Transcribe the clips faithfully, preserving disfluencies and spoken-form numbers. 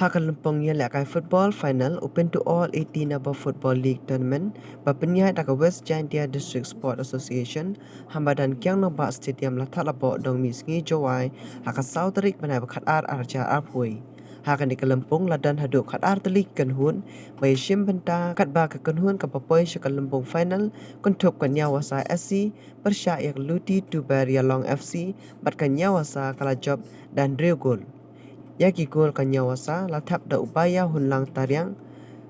Ha ka lympung ïalehkai football final u Pyntu All eighteen Number Football League Tournament ba pynïaid da ka West Jaintia District Sport Association ha madan Kiang Nangbah Stadium la thad la boh dong mih sngi Jowai ha ka saw tarik bnai ba khatar arhajar arphew. Ha kane ka lympung la don haduh khatar tylli ki kynhun ba ïashim bynta katba ka kynhun kaba poi sha ka lympung final kynthup ka Niawasa S C pyrshah ïa ka Luti Tuber Ïalong F C bad ka Niawasa ka la jop da hynriew gol. Ïa ki gol ka Niawasa la thep da u Baïahunlang Tariang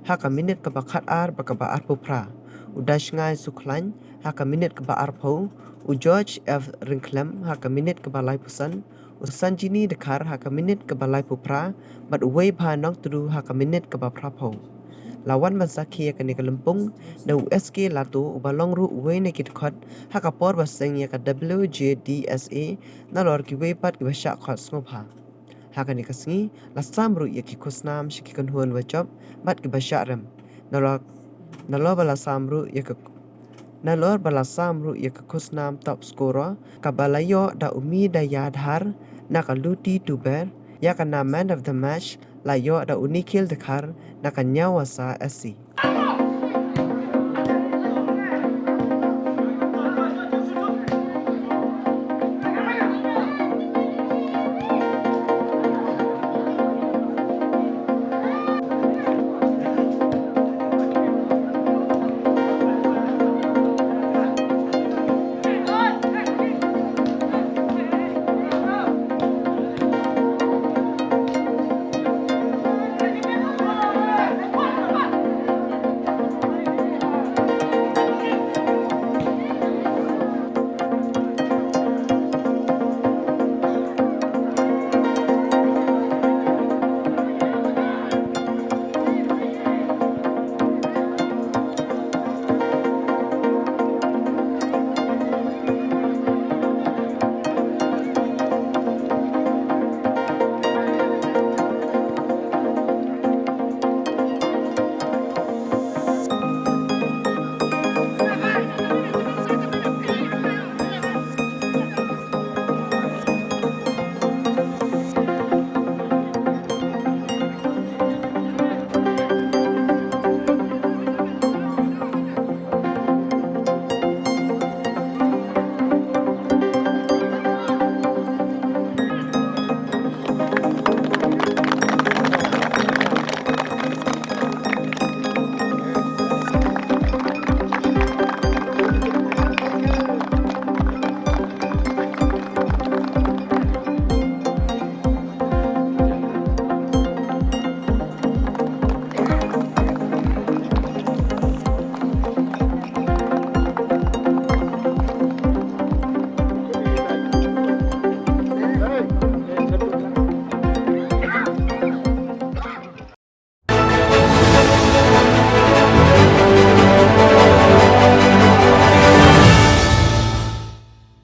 ha ka minit kaba khatar bad kaba arphew phra, u Dashngai Sukhlain ha ka minit kaba arphew, u George F Ryngkhlem ha ka minit kaba laiphew san, u Sanjini Dkhar ha ka minit kaba laiphew phra bad u Weibha Nongtdu ha ka minit kaba phraphew. La wan ban sakhi ïa kane ka lympung da u S K Lato uba long ruh uwei na ki dkhot ha ka por ba seng ïa ka W J D S A nalor kiwei pat kiba shah khot sngewbha. Ha kane ka sngi la sam ruh ïa ki khusnam sha ki kynhun ba jop bad kiba shah rem. Nalor, nalor ba la sam ruh ïa ka nalor ba la sam ruh ïa ka khusnam top scorer kaba la ïoh da u Midaya Dhar na ka Luti Tuber, ïa ka nam man of the match la ïoh da u Nikhil Dkhar na ka Niawasa S C.